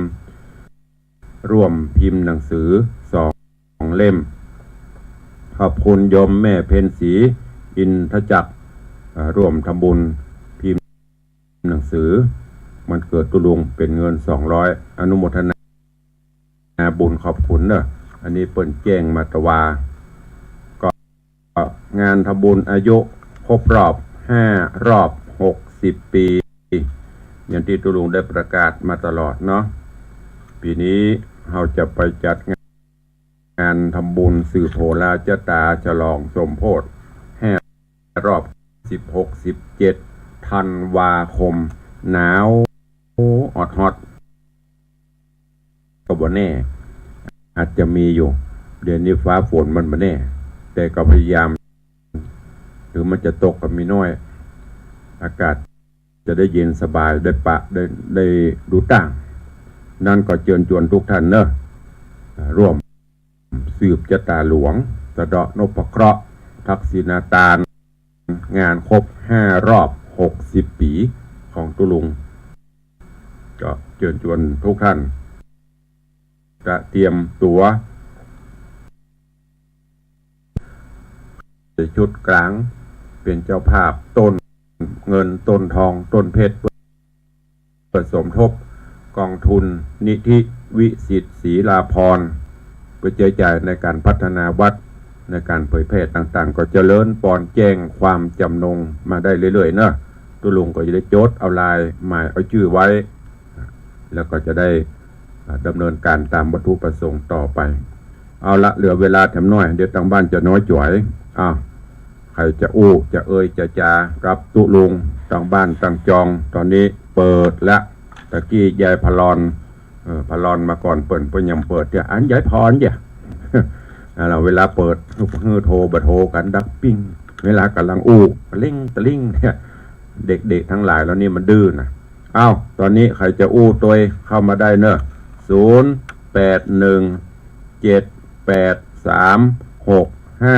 ร่วมพิมพ์หนังสือสองเล่ม ขอบคุณโยมแม่เพ็ญศรี อินทจักร เอ่อ ร่วมทำบุญพิมพ์หนังสือวันเกิดตุ๊ลุงเป๋นเงินสองร้อย อนุโมทนาบุญขอบคุณเนอะ อันนี้เปิ้นแจ้งมาตะวา ก็ งานทำบุญอายุครบรอบห้ารอบหกสิบปี๋ อย่างตี้ตุ๊ลุงได้ประกาศมาตลอดเนาะ ปี๋นี้เฮาจะไปจัดงานทำบุญสืบโหราชะต๋าฉลองสมโภชห้ารอบ สิบหก สิบเจ็ดธันวาคม หนาวออดฮอด ก็บ่แน่ อาจจะมีอยู่ เดี๋ยวนี้ฟ้าฝนมันบ่แน่ แต่ก็พยายาม ถึงมันจะตกก็มีน้อย อากาศจะได้เย็นสบาย ได้ปะ ได้ ได้ดูต่าง นั้นก็เจิญจวนทุกท่านเนอะ ร่วมสืบจะต๋าหลวง สะเดาะนพเคราะห์ ทักษิณาตาน งานครบห้ารอบหกสิบปี๋ของตุ๊ลุง ก็เจิญจวนทุกท่าน จะเตรียมตั๋ว ชุดกลาง เป๋นเจ้าภาพต้นเงิน ต้นทอง ต้นเพชร เพื่อสมทบกองทุนนิธิวิสิทธิ์ศรีลาภรณ์ เพื่อใจ๊จ่ายในก๋านพัฒนาวัด ในก๋านเผยแพร่ต่างๆ ก็เจริญปอนแจ้งความจ๋ำนงมาได้เรื่อยๆ เนอะ ตุ๊ลุงก็จะได้จดเอาลายหมายเอาจื้อไว้ แล้วก็จะได้ อ่า ดำเนินก๋านต๋ามวัตถุประสงค์ต่อไป เอาละ เหลือเวลาแถมน้อย เดี๋ยวตังบ้านจะน้อยจ๋อย อ้าว ใผจะอู้ จะเอ่ย จะจ๋ากับตุ๊ลุง ตังบ้านตังจอง ต๋อนนี้เปิดละ ตะกี้ยายพลอน เออ พลอนมาก่อนเปิ้น เปิ้นยังเปิดเตื้อ อันยายพรเตื้อ เอาละ เวลาเปิด หื้อโทรบ่โทรกั๋น ดับปิ้ง เวลาก่ำลังอู้ตะลิงตะลิงเนี่ย เด็กๆ ตังหลายเหล่านี้มันดื้อนะ เอ้า ต๋อนนี้ใผจะอู้ตวยเข้ามาได้เน่อ ศูนย์ แปด หนึ่ง เจ็ด แปด สาม หก ห้า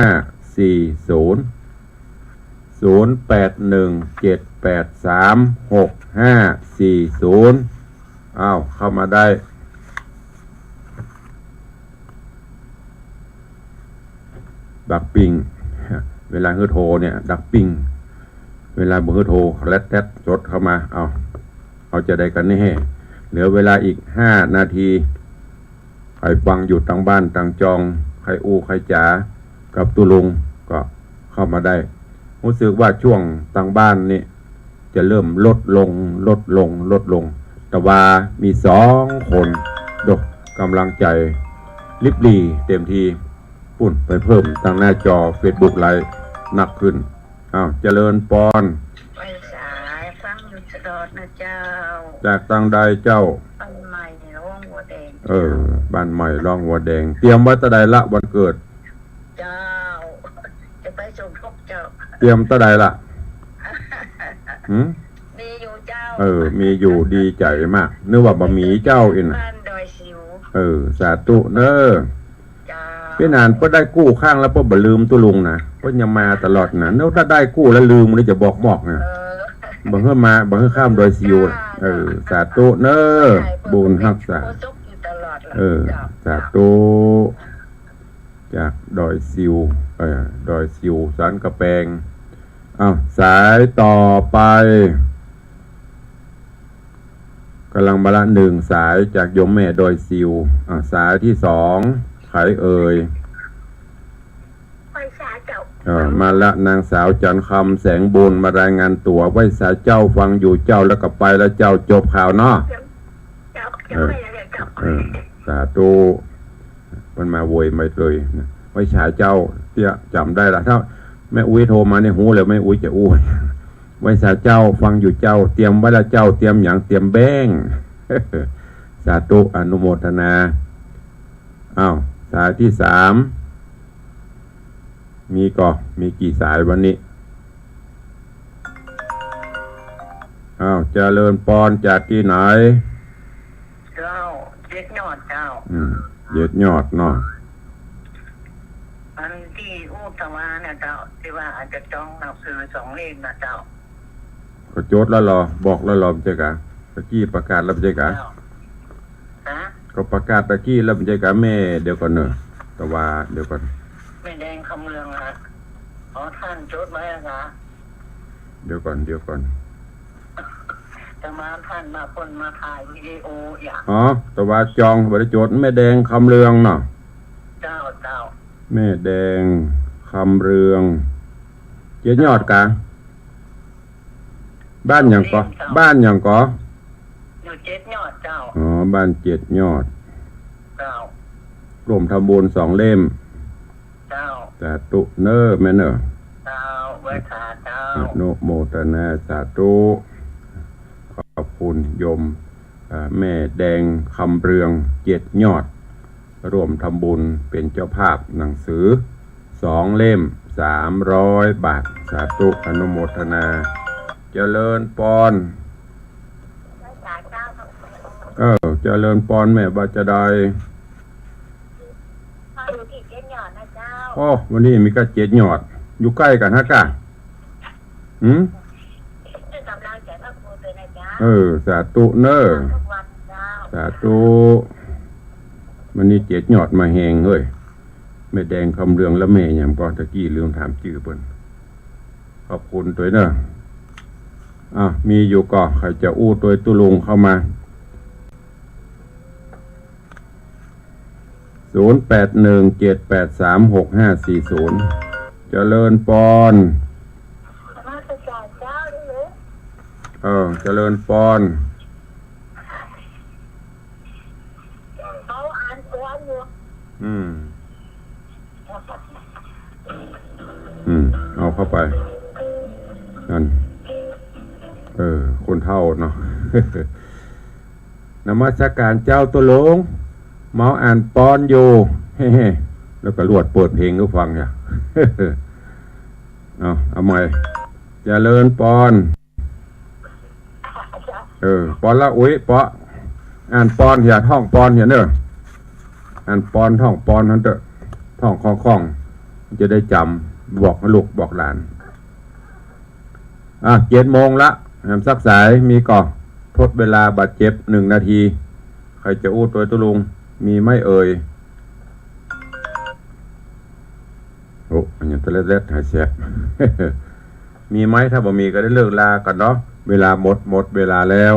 สี่ ศูนย์ ศูนย์ แปด หนึ่ง เจ็ด แปด สาม หก ห้า สี่ ศูนย์ เอ้า เข้ามาได้ ดักปิ้ง เวลาหื้อโทรเนี่ย ดักปิ้ง เวลาบ่หื้อโทร แต๊ดแต๊ด จดเข้ามา เอา เอาจาใดกั๋นแน่ เหลือเวลาอีกห้านาที ใผฟังอยู่ตังบ้านตังจอง ใผอู้ใผจ๋ากับตุ๊ลุงก็เข้ามาได้ ฮู้สึกว่าช่วงตังบ้านนี่จะเริ่มลดลง ลดลง ลดลง แต่ว่ามีสองคน ดอกก๋ำลังใจ๋ริบหรี่เต็มที ปุ้นไปเพิ่มตังหน้าจอเฟซบุ๊กไลฟ์นักขึ้น อ้าว เจริญปอน ไหว้สาฟังอยู่ตลอดนะเจ้า จากตังใดเจ้า บ้านใหม่ร่องวัวแดง เออ บ้านใหม่ร่องวัวแดง เตรียมไว้ตะใดละวันเกิด เจ้า จะไปสมทบเจ้า เตรียมตะใดละ หืม มีอยู่เจ้า เออ มีอยู่ ดีใจ๋มาก นึกว่าบ่มีเจ้าอี้นะ บ้านดอยสิว เออ สาธุเน่อ เจ้า ปี้หนานเปิ้นได้กู้ครั้งแล้วเปิ้นบ่ลืมตุ๊ลุงนะ เปิ้นยังมาตลอดนะ นึกถ้าได้กู้แล้วลืมนี่จะบอกมอกนะ เออ บ่หื้อมา บ่หื้อข้ามดอยสิว เออ สาธุเน่อ บุญฮักษา เออ สาธุ จากดอยสิว เออ ดอยสิว สันกำแปง อ้าว สายต่อไป ก๋ำลังมาละหนึ่งสายจากโยมแม่ดอยสิว อ่ะ สายที่สอง ใผเอ่ย ไหว้สาเจ้า เออ มาละ นางสาวจันทร์คำแสงบุญ มารายงานตั๋ว ไหว้สาเจ้า ฟังอยู่เจ้า แล้วก็ไปละเจ้า จบข่าวเนาะ เจ้า เจ้า เออ ไหว้แล้วเจ้า เออ สาธุ มันมาโวยมาเลยนะ ไหว้สาเจ้า เตี้ยจ๋ำได้ละ ถ้าแม่อุ๊ยโทรมาเนี่ย ฮู้แล้วแม่อุ๊ยจะอู้ ไหว้สาเจ้า ฟังอยู่เจ้า เตรียมไว้ละเจ้า เตรียมหยัง เตรียมแบงก์ สาธุ อนุโมทนา อ้าว สายที่สาม มีก่อ มีกี่สายวันนี้ อ้าว เจริญปอน จากตี้ไหน เจ้า เจ็ดยอดเจ้า อืม เจ็ดยอดเนาะ อันตี้อู้ตะวานะเจ้า ตี้ว่าอาจจะจองหนังสือสองเล่มนะเจ้า ก็จดแล้วลอ บอกแล้วลอ บ่ใจ้กา ตะกี้ประกาศแล้วบ่ใจ้กา เจ้า ฮะ ก็ประกาศตะกี้แล้วบ่ใจ้กา แม่ เดี๋ยวก่อนเน่อ ตะวา เดี๋ยวก่อน แม่แดงคำเรืองอะ อ๋อ ต้านจดไว้อะคะ เดี๋ยวก่อน เดี๋ยวก่อน ตะวาต้านมา เปิ้นมาถ่ายวิดีโออะ อ๋อ ตะวาจอง บ่ได้จด แม่แดงคำเรืองเนาะ เจ้า เจ้า แม่แดงคำเรือง เจ็ดยอดกา บ้านหยังก่อ บ้านหยังก่อ อยู่เจ็ดยอดเจ้า อ๋อ บ้านเจ็ดยอด เจ้า ร่วมทำบุญสองเล่ม เจ้า สาธุเน่อแม่เน่อ เจ้า ไหว้สาเจ้า อนุโมทนาสาธุ ขอบคุณโยม อ่า แม่แดงคำเรือง เจ็ดยอด ร่วมทำบุญเป็นเจ้าภาพหนังสือสองเล่ม สามร้อยบาท สาธุ อนุโมทนา เจริญปอน เออ เจริญปอน แม่ว่าจาใด อยู่ตี้เจ็ดยอดนะเจ้า อ้อ วันนี้มีก้าเจ็ดยอด อยู่ใก้กั๋นฮะก้า หืม เออ สาธุเน่อ สาธุ มื้อนี้เจ็ดยอดมาแฮงเฮ้ย แม่แดงคำเรืองและแม่หยังก่อ ตะกี้ลืมถามจื้อเปิ้น ขอบคุณตวยเน่อ อ่ะ มีอยู่ก่อ ใผจะอู้ตวยตุ๊ลุงเข้ามา ศูนย์ แปด หนึ่ง เจ็ด แปด สาม หก ห้า สี่ ศูนย์ เจริญปอน นมัสการเจ้า เออ เจริญปอน เขาอ่านตัวอยู่ อืม อืม เอาเข้าไป นั่น เออ คนเฒ่าเนาะ นมัสการเจ้าตุ๊ลุง เมาอ่านปอนอยู่ เฮ้ๆ แล้วก็ลวดเปิดเพลงหื้อฟังเนี่ย เอา เอาใหม่ เจริญปอน เออ ปอนละอุ๊ย เปาะ อ่านปอน อย่าท่องปอน อย่าเนอะ อ่านปอน ท่องปอน หั้นเต๊อะ ท่องคล่องๆ จะได้จ๋ำ บอกลูกบอกหลาน อ่ะ เจ็ดโมงละ แหมสักสาย มีก่อ ทดเวลาบาดเจ็บหนึ่งนาที ใผจะอู้ตวยตุ๊ลุง มีไหมเอ่ย โอ้ มันยังตะเล็ดๆ หายแสบ มีไหม ถ้าบ่มีก็ได้เลิกลาก่อนเนาะ เวลาหมด หมดเวลาแล้ว